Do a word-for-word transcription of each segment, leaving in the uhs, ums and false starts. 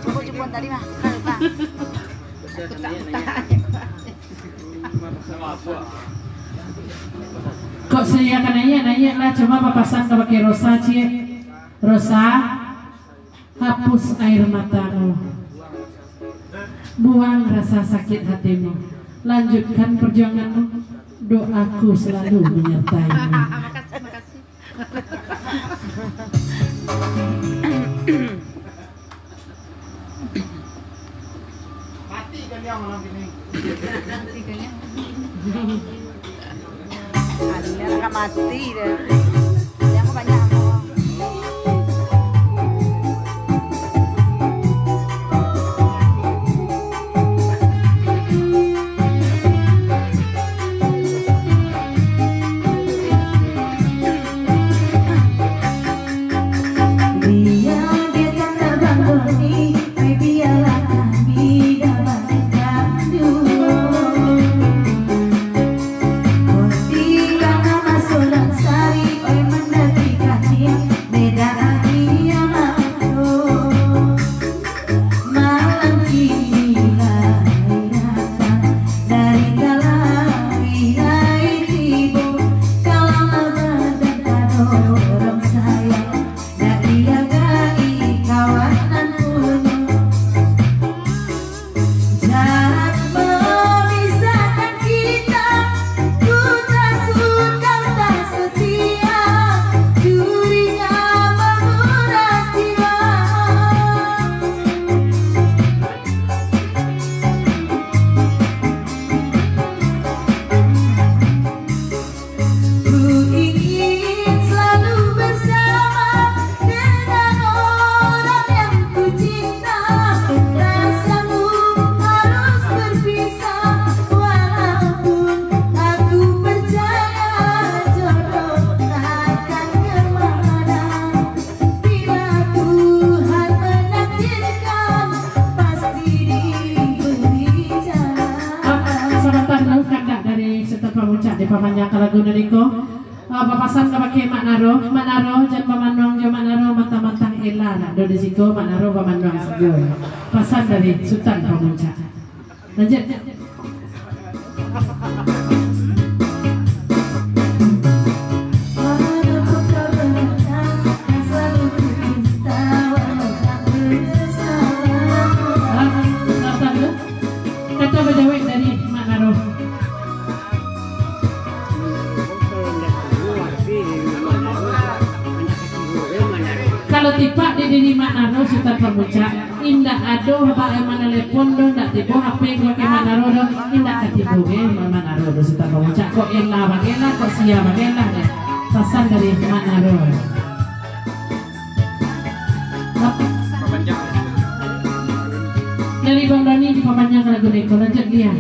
Cubo, cubo tadi mah. Kok saya ka naiak, naiak lah, cuma bapasan kabake Rosa, ciek. Rosa, hapus air matamu. Buang rasa sakit hatimu. Lanjutkan perjuanganmu. Doaku selalu menyertaimu. Makasih, makasih. Mati kalian malam ini. Mati kalian. Alia ka mati dah. Yang banyak. Malam kini lah datang dari Talawi lai tibo, kalau badan tadorong sayang, dak diagai kawanan punyo. Jarak memisahkan kita, ku takut kau tak setia, curiga menguras jiwa. Ku ingin selalu bersama dengan orang yang ku cinta. Rasaku harus berpisah, walaupun aku percaya jodoh takkan kemana. Bila Tuhan menakdirkan, pasti diberi jalan. Ah, sabanta dulu kandak dari Sultan Pamuncak dipamanjangkan lagu nan iko. Ah, bapasan kabake Mak Naro, Mak Naro jan bamanuang jo Mak Naro, mantang-mantang Ella nak do di siko, Mak Naro bamanuang sajo. Pasan dari Sultan Pamuncak. Lanjut. Hah? Sabar dulu. Kato bajawek dari Mak Naro. Kalau tipak di diri Mak Naro, Sultan Pamuncak, indak ado ba-, eh, manalepon doh, indak tibo H P ka Mak Naro doh, indak ka tibo ge Mak Naro doh, Sultan Pamuncak. Kok Ella bagelah, kok sia bagelah deh. Pasan dari Mak Naro. Dari Bang Doni dipapanjang lagu neko, lanjut dia.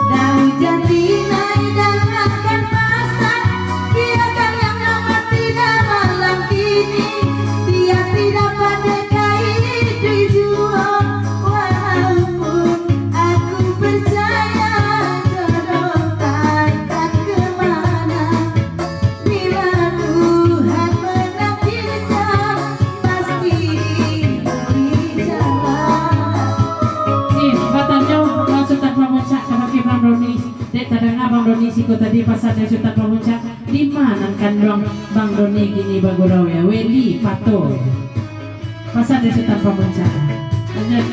Daun jati nan didangakan pasan, biarkan yang nampak tidak malam kini, biar tidak pandai kain di juo, walaupun aku percaya jodoh takkan kemana. Bila Tuhan menakdirkan, pasti diberi jalan. Ih, batanyo, Sultan Pamuncak, kabake Bang Doni. Dek tadanga Bang Doni siko tadi, pasan dari Sultan Pamuncak. Di ma nan kanduang Bang Doni kini bagurau, yo? Weli Pato. Pasan dari Sultan Pamuncak. Lanjut.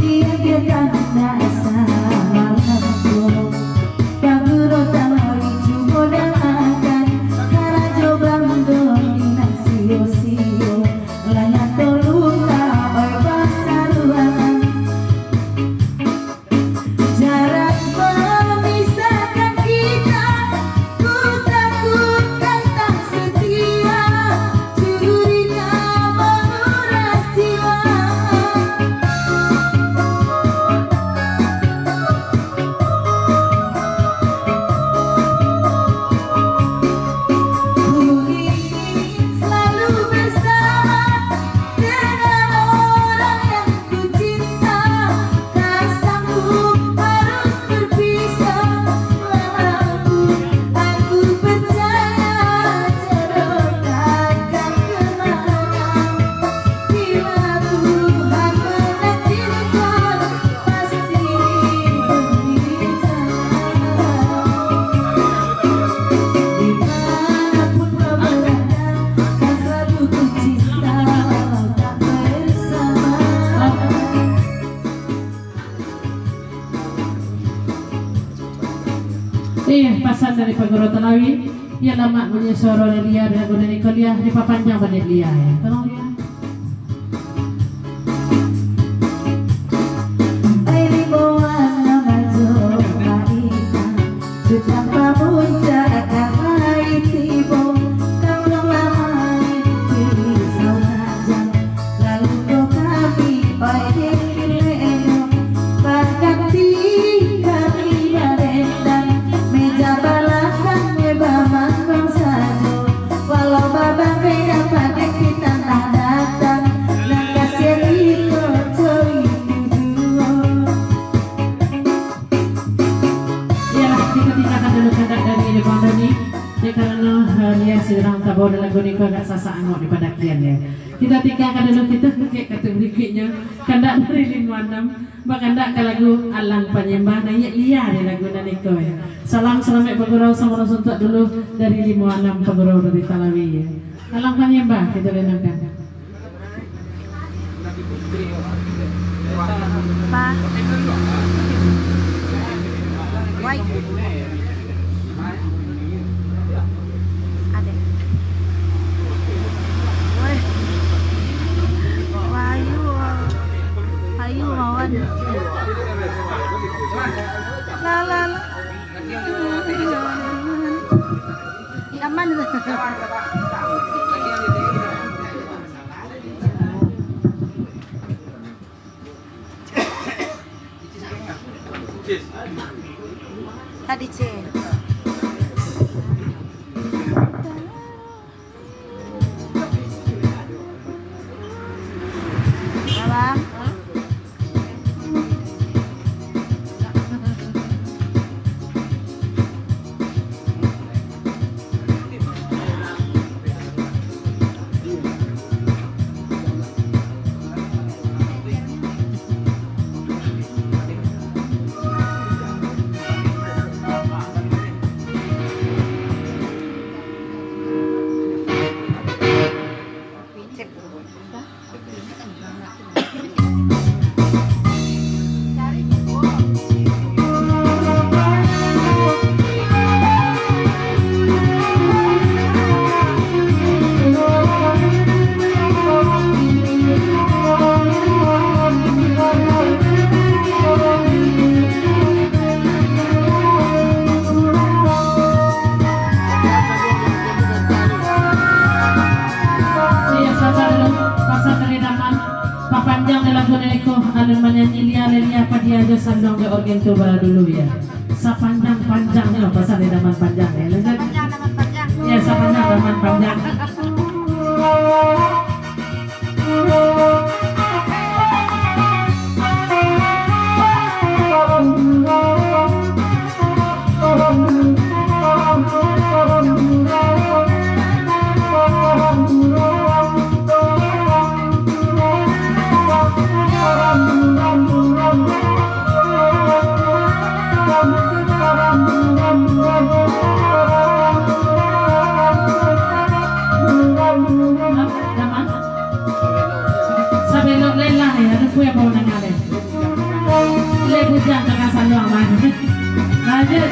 Dia, dia kan dak sama lampu. Paguro tahu cubo dangakan. Karajo Bang Doni nan sio-sio. Lah nyato luka, oi, basaruangan. Jarak memisahkan Ih, pasan dari Paguru Talawi, iyo lamak bunyi suaro Lia, lagu dari ko Lia, dipapanjang baliak Lia, yo. Tolong Lia. Ai di bawah namajo Maina, sudah bamuncak ka lai tibo, tolonglah main pisau tajam. Lalu ko kami, oi, dilek-lek, baganti kami barendang, meja balakang bamanggang sajo, walau babandeh dapek di tanah datang, nan kasian iko coi tujuo. Iyolah, kito tinggakan dulu kandak dari Limau Doni. Dek karano, eh, Lia surang tabao lagu niko agak sasak angok di padakian, yo. Kito tinggakan dulu, kito kek ka berikutnyo. Kandak dari Limau Anam, bakandak ka lagu Alang Panyembah, naiak Lia di lagu nan niko, yo. Salam salamaik bagurau, samo suntuak dulu dari Limau Anam, bagurau dari Talawi, yo. Alang Panyembah, kito dengarkan. Pa. Wai. Ade. Wai. Wahyu. Wahyu Mawan. La, la, la. Aman. Tadi, Cil. Abang. Iyo, saba dulu, pasan dari Daman. Papanjang dek lagu niko, alun manyanyi Lia, Lia, Lia, Padia jo Saluang jo orgen tu bala dulu, yo. Sapanjang-panjangnyo, pasan dari Daman panjang, yo. Lanjut. Sapanjang Daman panjang. Yo, sapanjang Daman panjang. Sabelok lelah, yo, ado kue bau nangah, deh. Leh bujang tangah saluang, mah. Lanjut.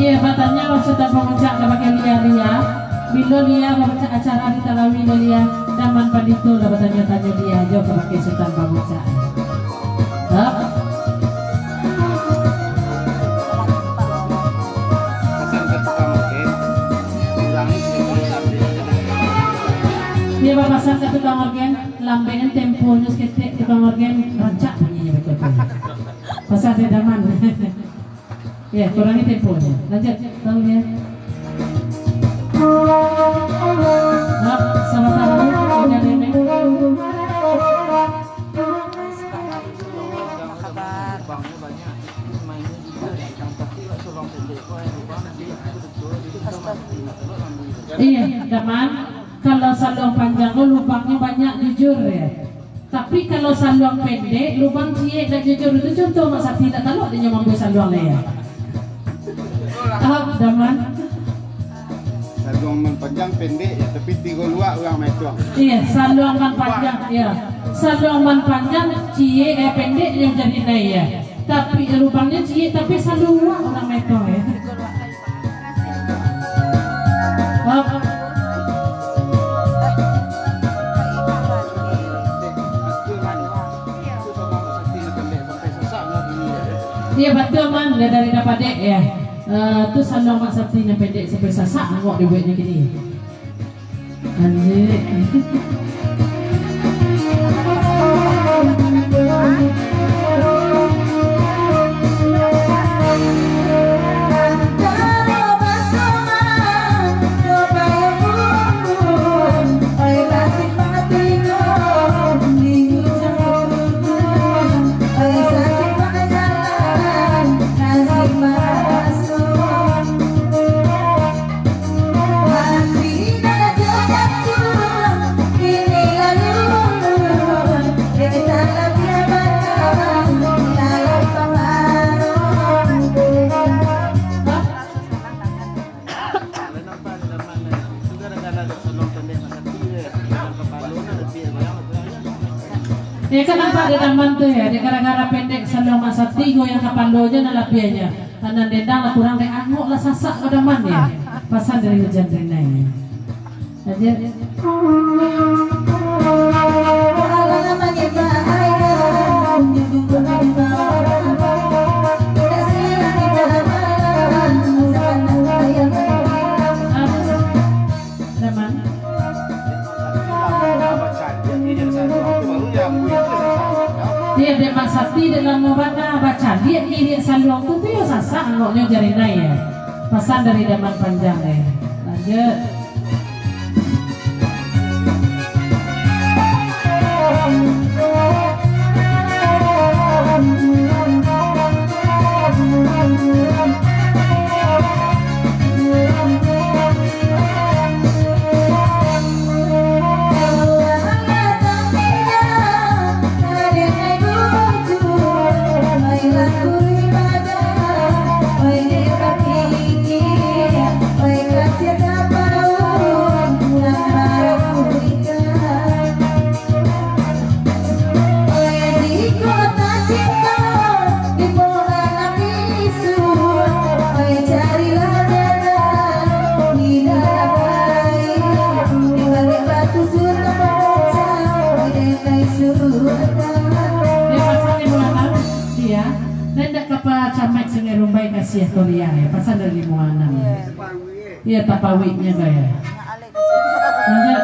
Iyo, batanyo Sutan Pangucak kabake Lia, Lia. Bilo Lia babuka acara di Talawi, Lia, Daman Pandito lah batanyo-tanyo Lia jo kabake Sutan Pangucak. Hah? Bapasan ka tukang orgen, lambekan temponyo saketek, tukang orgen rancak bunyinyo batua tu. Pasan dari Daman. Ya, kurangi temponyo. Lanjut, Bang Lia. Maaf, sabanta dulu, jangan remeh. Iya, Daman. Kalau saluang panjang tu lubangnyo banyak, jujur ya. Tapi kalau saluang pendek, lubang ciek, dak jujur. Itu contoh Mak Sati, dak talok inyo mambuek saluang lai ya. Ah, Daman. Saluang nan panjang pendek ya, tapi tigo luak urang maetong. Iya, saluang nan panjang, iya. Saluang nan panjang ciek, eh, pendek yang jadi nai ya. Tapi lubangnyo ciek, tapi saluang urang maetong ya. Hop. Iya, batua, Man. Dari, dari Dapadek, ya. Eh, tu saluang Mak Sati nan pendek sampai sasak angok dibueknyo kini. Anjik. Ya kan nampak di Daman tu ya, dia gara-gara pendek saluang Mak Sati, goyang kapalo je nan labiahnyo. Nan dendang lah kurang dek angok lah sasak ko Daman ya. Pasan dari Hujan Rinai. Aja. Daman. Iya, dek Mak Sati, dek lamo bana bacaliak iriak saluang tu, tu yo sasak angoknyo, Hujan Rinai ya. Pasan dari Daman Panjang ya. Lanjut. Dia pasang di Muanam, dia. Dan dak kapa camat Sungai Rumbai kasiah kuliah, ya. Pasang dari Muanam. Iya, tapawiknya gaya. Lanjut.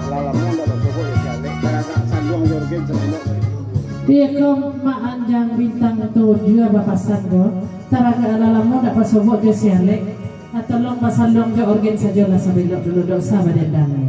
Lah lamo ndak basobok jo si Alek, taragak saluang jo orgen sabilok. Iyo ko, Mak Anjang Bintang Tujuah bapasan ko, taragak lah lamo ndak basobok jo si Alek, ah, tolong basaluang jo orgen sajolah sabilok dulu, dosa badendang.